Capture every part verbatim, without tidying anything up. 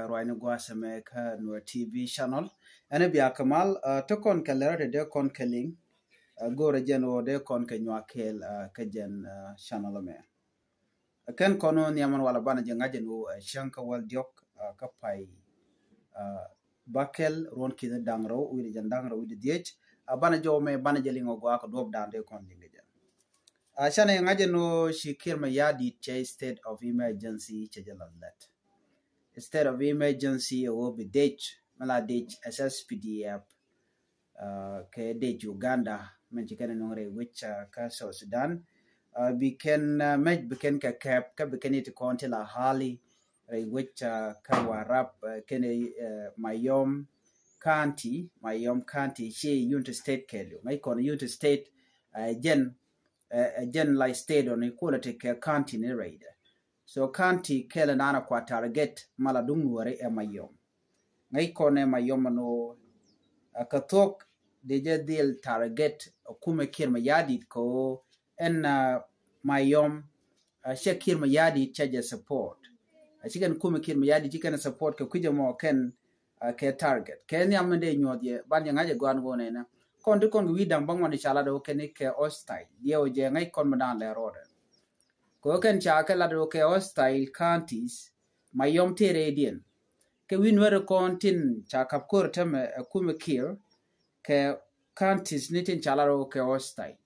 Ruacni gua̱a̱th ɛmɛ kä Nuer T V channel. Ɛn bia kɛ mal, ah, te kɔn kɛ lɛr te dee kɔn kɛ liŋ, ah, go̱o̱rɛ jɛn ɣöö dee kɔn kɛ nyuak kɛɛl, ah, kä jɛn, ah, channel ɛmɛ. Kɛn kɔn ɣöö nhiam ɛn walɛ banɛ jɛ ŋa̱c ɛn ɣöö, ah, cäŋ kä wäl diɔ̱k, ah, kä pay, ah, bäkɛl ruɔ̱n ki̱ni da̱ŋ rɛw wi̱cdɛ jiɛn da̱ŋ rɛw wi̱cdɛ dhieec, ah, banɛ jɔw mɛ banɛ jɛ liŋ ɔ gɔaa kɛ duɔ̱p da̱a̱n dee kɔn liŋ kɛ jɛ. Ah, canɛ ŋa̱c ɛn ɣöö ci Kiir Mayardit cɛ state of emergency cɛ jɛ lath lät. State of emergency ɛ ɣöö bi dec, mi la dec S S P D F, ah, kɛ dec Uganda, min ci kɛn ɛ nuŋ rɛy wec, ah, kä South Sudan. Ah, bi kɛn, ah, mec bi kɛn kɛ kɛp, kä bi kɛn it kɔn ti la hali rɛy wec, ah, kä Warrap, ah, kɛn, ah, Mayom County, Mayom County ci Unity State kɛɛliw. Ŋäc kɔn Unity State, ah, jɛn, ah, jɛn la state ɔni kuɔlɛ ti kɛ county ni rɛydɛ. So county kɛl naan a kua target ma la duŋ Nuɔri ɛ Mayom. Ŋäc kɔn ɛ Mayom ɛn ɣöö, ah, kä thuɔ̱k dee jɛ dhil target ɛ kumɛ Kiir Mayardit kɛ ɣöö ɛn, ah, Mayom, ah, cɛ Kiir Mayardit cɛ jɛ support. Ah, ci kɛn kumɛ Kiir Mayardit ci kɛn support kɛ kui̱c ɛmɔ kɛn, ah, kɛ target. Kɛ nhiam min dee nyuɔth yɛ ban jɛ ŋa̱c ɛ gɔaa ɛn ɣöö nɛnɛ. Kɔn ti kɔn kɛ wi̱i̱ da̱ŋ bäŋuan i̱ ca lat ɛ ɣöö kɛn i̱ kɛ hostile. Diɛw jɛ ŋäc kɔn mi da̱a̱n lɛ rɔɔdɛ. Kɛ ɣöö kɛn ca kɛ lat ɛ ɣöö kɛ hostile counties, Mayom tëë rɛydiɛn. Kɛ wi̱i̱ Nuɛri kɔn tin ca ka̱p ko̱r täämɛ ɛ kumɛ Kiir kɛ counties ni tin ca lat ɛ ɣöö kɛ hostile.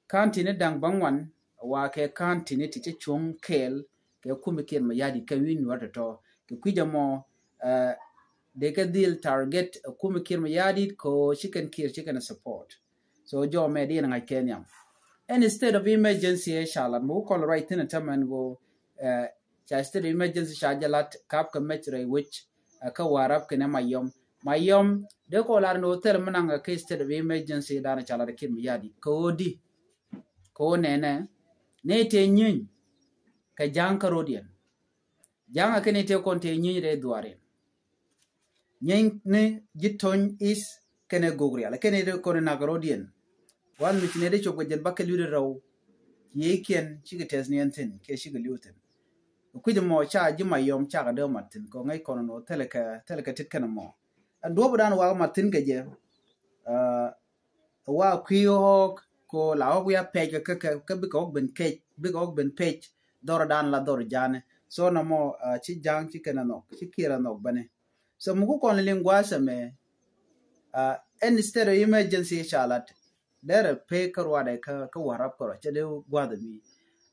County ni da̱ŋ bäŋuan wa kɛ county ni ti cɛ cuɔ̱ŋ kɛɛl kɛ kumɛ Kiir Mayardit kɛ wi̱i̱ Nuɛri tɔ̱tɔ̱. Kɛ kui̱c ɛmɔ, ah, dee kɛ dhil target ɛ kumɛ Kiir Mayardit kɛ ɣöö ci kɛn Kiir ci kɛn support. So jɔw mɛ diɛn ŋa̱c kɛ nhiam. Ɛn state of emergency ɛ ca lat mi wä kɔl ruac thi̱n ɛ tämɛ ɛn ɣöö, ah, ca state of emergency ca jɛ lat ka̱p kɛ mec rɛy wec, ah, kä Warrap kɛnɛ Mayom. Mayom dee kɔ lar ni wä thil mi naŋ kɛ state of emergency dan ca lat Kiir Mayardit kɛ ɣöö di, kɛ ɣöö nɛnɛ ni tëë nyieeny kɛ ja̱a̱ŋ kä rɔ̱diɛn. Ja̱a̱ŋ a kɛn tëë kɔn tëë nyieeny rɛy dhuaariɛn. Nyieeny ni ji̱ Tony East kɛnɛ Gogrial kɛn tëë kɔn nak rɔ̱diɛn. Wan mi ci nɛ dee cop kɛ jɛn bäkɛl wi̱cdɛ rɛw. Ci yiëëkiɛn cikɛ tɛth ni ɛn thi̱n kiɛ cikɛ li̱w thi̱n. Kui̱c ɛmɔ ca ji̱ Mayom cakɛ dee mat thi̱n kɛ ŋäc kɔn nɔ thilɛ kɛ, thilɛ kɛ tit kɛn ɛmɔ. Ɛn duɔ̱ɔ̱p dan wakɛ mat thi̱n kɛ jɛ, ah, wa kui̱ ɣɔɔk ko la ɣɔk wi̱i̱ a pɛc kɛ, kɛ, kɛ, kɛ bikɛ ɣɔk ben kɛc, bikɛ ɣɔk ben pɛc dhɔr dan la dhɔr ja̱a̱ni. So nɔmɔ, ah, ci ja̱a̱ŋ ci kɛn ɛ nhɔk, ci Kiir ɛ nhɔk bäni. So mi ku kɔn liŋ gua̱a̱th ɛmɛ, ah, ɛn state of emergency ca lat. Derɛ pek kä ruadɛ kä, kä Warrap kärɔ̱ cɛ dee gua̱a̱th ɛmi.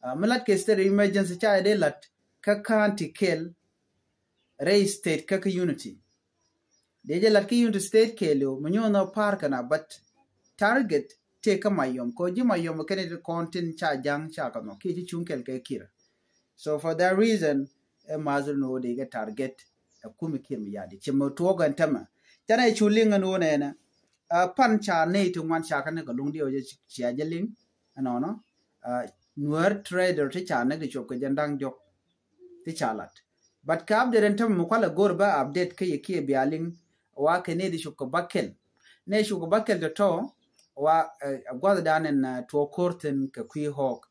Ah, mi lat kɛ state of emergency ca dee lat kä county kɛl rɛy state kä, kä Unity. Dee jɛ lat kä Unity State kɛɛliw mi nyuɔn nɔ par kɛn a, but target tëë kä Mayom kɛ ɣöö ji̱ Mayom kɛn it kɔn tin ca ja̱a̱ŋ ca kɛ nhɔk kiɛ ci cuŋ kɛl kɛ Kiir. So for that reason ɛ ma̱a̱th rin ɣöö dee kɛ target ɛ kumɛ Kiir Mayardit ci mɛ tuɔɔk ɛn tämɛ. Canɛ cu liŋ ɛn ɣöö nɛnɛ, ah, pan ca nɛy ti ŋuan ca kɛ näk kɛ luŋ diɛw jɛ cia jɛ liŋ ɛnɔnɔ. Ah, Nuer trader ti ca näk ti cop kɛ jɛn da̱ŋ diɔ̱k ti ca lat. But kɛ update ɛn tämɛ mi kualɛ go̱r bä update kä yɛ kiɛ bia liŋ wa kɛ nɛy ti cop kɛ bäkɛl. Nɛy cop kɛ bäkɛl tɔ̱tɔ̱ wa, eh, gua̱th dan ɛn, eh, tuɔɔk ko̱r thi̱n kɛ kui̱ ɣɔɔk.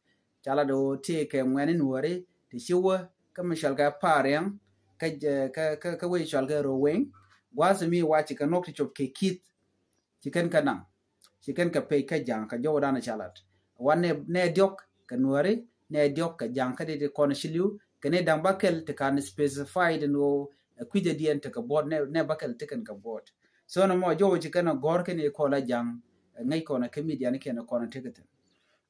Ca lat ɣöö tëë kɛ ŋuɛ̈ni Nuɔri ti ci wä kä mi cɔal kɛ Pariang kä, eh, kä, kä, kä wec cɔal kɛ Roweng. Gua̱th mi wa ci kɛ nhɔk ti cop kɛ ki̱th. Ci kɛn kä naŋ. Ci kɛn kä pec kä ja̱a̱ŋ kä jɔwdan ca lat. Wan nɛ, nɛ diɔ̱k kä Nuɔri, nɛ diɔ̱k kä ja̱a̱ŋ kä ti ti kɔn ci li̱w, kɛ nɛ da̱ŋ bäkɛl ti kan specified ni ɣöö, eh, kui̱cä diɛn ti kä buɔt, nɛ, nɛ bäkɛl ti kɛn kä buɔt. So nɔmɔ jɔw ci kɛn a gɔ̱r kɛn i kɔn la ja̱a̱ŋ, eh, ŋäc kɔn a kä media ni kɛn kɔn a tekɛ thi̱n.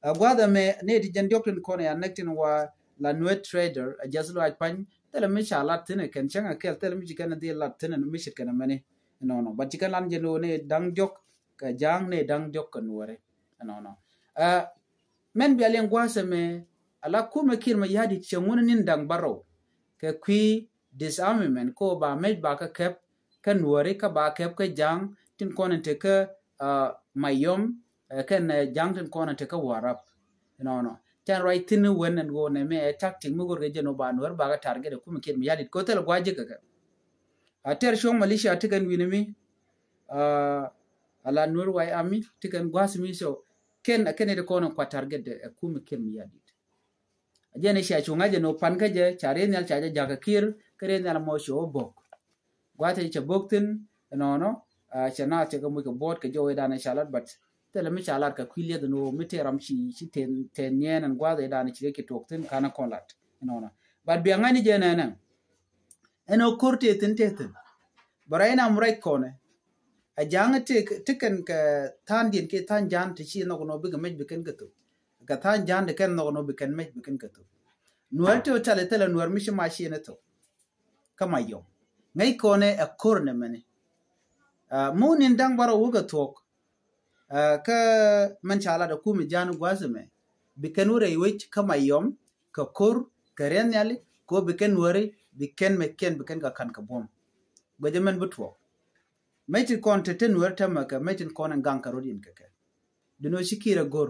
A gua̱th ɛmɛ nɛ ti jɛn diɔ̱k tin kɔn a ya näk tin wa la Nuer trader, a jɛth lɔaac pa̱ny, thilɛ mi ca lat thi̱n ɛ kɛn cäŋ a kɛl, thilɛ mi ci kɛn a dhil lat thi̱n ɛ mi ce̱tkɛ nɛ mɛni. Nɔnɔ. But ci kɛn lan jɛ ni ɣöö ni da̱ŋ diɔ̱k kɛ ja̱a̱ŋ ni da̱ŋ diɔ̱k kɛ Nuɔri. Nɔnɔ. Ah, mɛn bia liɛŋ gua̱a̱th ɛmɛ, ala kumɛ Kiir Mayardit cɛ ŋun ni̱n da̱ŋ bärɔw kɛ kui̱ disarmament ko ba mec ba kä kɛp kä Nuɔri kä ba kɛp kä ja̱a̱ŋ tin kɔn in te kä, ah, Mayom, eh, kɛn, eh, ja̱a̱ŋ tin kɔn in te kä Warrap. Nɔnɔ. Tɛn ruac thi̱n wen ɛn ɣöö nɛ mi ɛ tactic mi ɣöör kɛ jɛn ɣöö ba Nuɔri ba kä target ɛ kumɛ Kiir Mayardit ko thil gua̱a̱c ji̱ kɛ kɛ. A tɛr cuɔ̱ŋ militia ti kɛn wi̱ni mi, ah, ala Nuer White Army ti kɛn gua̱a̱th mi so kɛn, kɛn it kɔn in kua target ɛ kumɛ Kiir Mayardit. A jɛn i̱ cia cu ŋa̱c jɛ ni wä pan kä jɛ ca rieth nhial ca jɛ ja̱k ɛ Kiir Kä riɛn nhial mɔ cɛ wä bok. Gua̱th cɛ bok thin ɛnɔnɔ, cɛ na cɛ kɛ muc kɛ buɔt kɛ jɔw idan ca lat, but thilɛ mi ca lat kɛ kui̱ liɛth ɛn ɣöö mi tëë ram ci ci tëë niɛɛn ɛn gua̱th idan ci kɛ ci tuɔk thin kanɛ kɔn lat ɛnɔnɔ. But bia ŋa̱cni jɛ nɛnɛ ɛn ɣöö ko̱r tëë thin tëë thin. But right now mi ruac kɔnɛ a ja̱a̱ŋ ti kɛn kɛ tha̱a̱ŋdiɛn kiɛ tha̱a̱ŋ ja̱a̱n ti ci nhɔk ɛn ɣöö bikɛ mec bi kɛn kɛ thok. Kɛ tha̱a̱ŋ ja̱a̱n ti kɛn nhɔk ɛn ɣöö bi kɛn mec bi kɛn kɛ thok. Nuäär ti ɣöö thilɛ thilɛ nuäär mi ci mac ci ɛn ɛ thok. Kä Mayom ŋäc kɔnɛ ɛ ko̱r nɛ mɛni. Mun in da̱ŋ bärɔw wä kɛ thuɔ̱k. Kä mɛn ca lat ɛ kumɛ ja̱a̱n gua̱a̱th ɛmɛ bi kɛn wä rɛy wec kä Mayom kɛ ko̱r kɛ riɛn nhiali kɛ wä bi kɛn nuääri bi kɛn mɛ kɛn bi kɛn kɛ ka̱n kɛ buɔ̱m. Guecɛ mɛn bi tuɔɔk. Mec ti kɔn te te nuääri täämɛ kɛ mec ti kɔn in gaŋ kɛ rot in kɛ kɛ. Duno ci Kiir ɛ go̱r.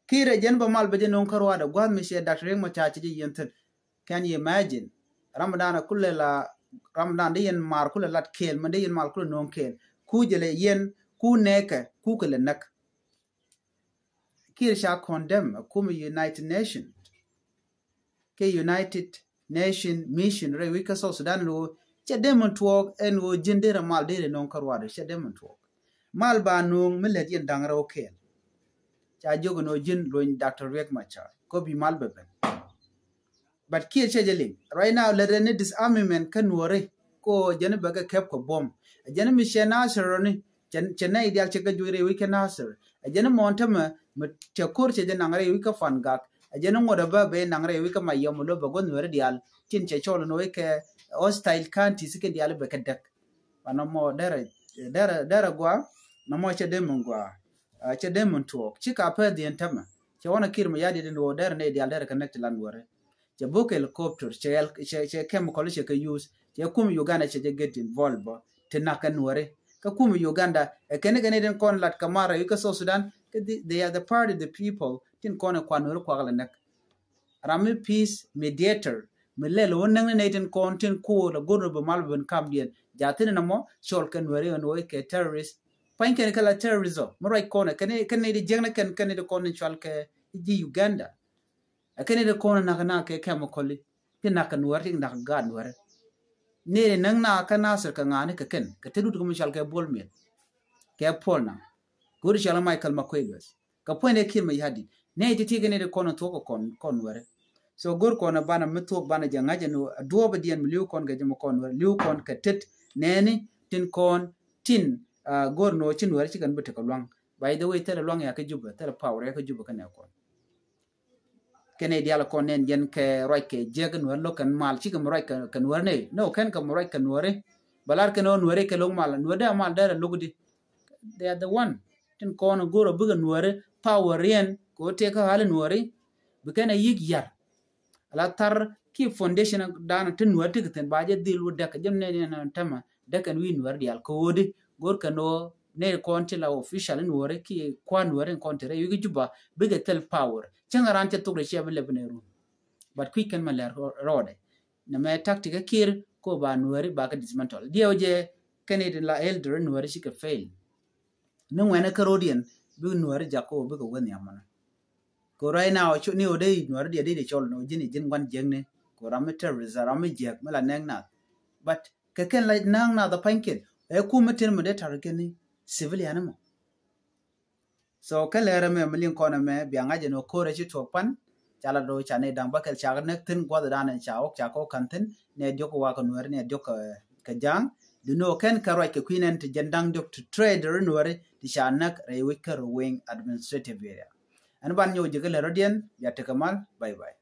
Kiir ɛ jɛn bä mal bɛ jɛ no̱o̱ŋ kä ruaadɛ gua̱a̱th mi ciɛ Doctor Riek Machar ci jɛ yiɛn thi̱n. Can you imagine? Ramadan kulɛ la, Ramadan di yɛn mar kulɛ lat kɛɛl, mɛ di yɛn mar kulɛ no̱o̱ŋ kɛɛl. Ku jɛ lɛ yɛn ku nɛɛkɛ ku kɛ lɛ näk. Kiir ca condemn a kumɛ United Nation. Kɛ United Nation Mission rɛy wi̱c kä South Sudan ɛn ɣöö cɛ dee min tuɔɔk ɛn ɣöö ji̱n derɛ mal derɛ no̱o̱ŋ kä ruaadɛ cɛ dee min tuɔɔk. Mal ba no̱o̱ŋ mi lät yɛn da̱ŋ rɛw kɛɛl. Ca jiök ɛn ɣöö ji̱n luny Doctor Riek Machar kɔ bi mal bɛ ben. But Kiir cɛ jɛ liŋ right now lät rɛ ni disarmament kä nuɔri kɔ jɛn bɛ kɛ kɛp kɔ buɔ̱m. Jɛn mi cɛ Nasir rɔ ni cɛ nɛy dial cɛ kɛ juɔc rɛy wi̱c kä Nasir. Jɛn mɔn tämɛ mi cɛ ko̱r cɛ jɛ naŋ rɛy wi̱c kä Fangak. Jɛn ŋuɔ̱t ɛ bä bɛ naŋ rɛy wi̱c kä Mayom lo bɛ guɔ̱th nuɔri dial tin cɛ cɔl nuɔri kɛ hostile counties kɛ dial bɛ kɛ däk. Ba nɔmɔ derɛ derɛ derɛ gua nɔmɔ cɛ dee min gua. Cɛ dee min tuɔɔk ci ka pɛth diɛn tämɛ cɛ wanɛ Kiir mi yadi din woo derɛ nɛy dial derɛ kɛ näk ti lan wärɛ. Cɛ buk helicopter cɛ cɛ chemical cɛ kɛ use cɛ kum Uganda cɛ jɛ get involved bä ti nak kɛ nuɔri. Kä kum Uganda ɛ kɛn kɛn din kɔn lat kɛ marɛ wi̱c kä South Sudan kä they are the party the people tin kɔn ɛ kuan nuɔri kuak lɛ näk. Ram mi peace mediator mi lɛl wä näŋ ni nɛy tin kɔn tin ko̱o̱l a go̱r ni bi mal bi ben kam diɛn. Ja thin ni mɔ cɔl kɛ nuɛri ɛn wä kɛ terrorist. Pany kɛn kɛ la terrorism mi ruac kɔn kɛn kɛn ni di jiɛŋ ni kɛn kɛn ni di kɔn ni cɔl kɛ ji Uganda. Kɛn ni di kɔn nak nak kɛ chemical ti nak kɛ nuɛri ti nak gaat nuɛri. Ni di näŋ nak kɛ Nasir kɛ ŋa̱ni kɛ kɛn kɛ te dut kɛ mi cɔl kɛ Bol Mel kɛ Pol na go̱r cɔl Michael Makuei Lueth. Kɛ puɔ̱nydɛ Kiir Mayardit nɛy ti ti kɛ nɛy ti kɔn thuɔ̱k kɛ kɔn kɔn wɛrɛ. So go̱r kɔn ɛ banɛ mi thuɔ̱k banɛ jɛ ŋa̱c ɛn ɛ duɔɔp ɛ diɛn mi li̱w kɔn kɛ jɛ mi kɔn wɛrɛ li̱w kɔn kɛ tet nɛɛni tin kɔn tin go̱r ni ɣöö ci nuɛrɛ ci kɛn bi tekɛ luaŋ. By the way thilɛ luaŋ ya kä Jubɛ thilɛ power ya kä Jubɛ kä nɛ kɔn. Kɛn nɛy diaal kɔn nɛn jɛn kɛ ruac kɛ jiäk nuɛr lo̱k kɛn mal cikɛ mi ruac kɛ nuɛr nɛy no kɛn kɛ mi ruac kɛ nuɛri. Bɛ lar kɛn ɣöö nuɛri kɛ lo̱k mal nuɛr dee mal dee rɛ lo̱k di. They are the one tin kɔn go̱r a bikɛ nuɛri power riɛn kɛ ɣöö tëë kä ɣali nuɛri. Bi kɛn a yi̱k yar ala thar ki foundation dan ti nuɛr ti kɛ thi̱n ba jɛ dhil wä dɛk jɛ nɛn nɛn tämɛ dɛk kɛn wi̱i̱ nuɛr diaal kɛ ɣöö di go̱r kɛn ɣöö nɛy kɔn ti la official in wore ki kuan wore in kɔn ti rɛ yuki Juba bikɛ thil power. Cäŋ ran cɛ thok rɛ cia bi lɛ bi nɛ run. But kui̱ kɛn ma lɛ rɔɔdɛ nɛ mɛ tactic ɛ Kiir ko ba nuɛri ba kɛ dismantle diɛw jɛ kɛn it la elder nuɛri cikɛ fail. Ni ŋuɛnɛ kä rodiɛn bikɛ nuɛri jak ko bikɛ wä nhiam mɔnɛ. Ko right now cu ni ode nuɛri diɛ di di cɔl no jini jin ŋuan jek ni ko ram mi terrorist ram mi jek mi la nɛŋ nath. But kɛ kɛn la naŋ nath a pa̱nykiɛn ɛ kum mi tin mi dee tar kɛn ni civilian mɔ. So kɛ lɛrɛ mɛ mi liŋ kɔn mɛ bia ŋa̱c ɛn ɔ ko̱rɛ ci tuɔk pan ca la do ca ni daŋ bäkɛl ca näk thi̱n gua̱th dan ca wok ca kɔ ka̱n thi̱n ni diɔk wa kɛ nuɛri ni diɔk kɛ ja̱a̱ŋ. Di ni ɔ kɛn kɛ ruac kɛ kui̱ nɛn ti jɛn daŋ diɔk ti trade ri nuɛri ti ca näk rɛy wi̱c kä Ruweng administrative area. Ɛn ban nyɔk jɛ kɛ lɛrɛ diɛn bia tekɛ mal. Bye bye.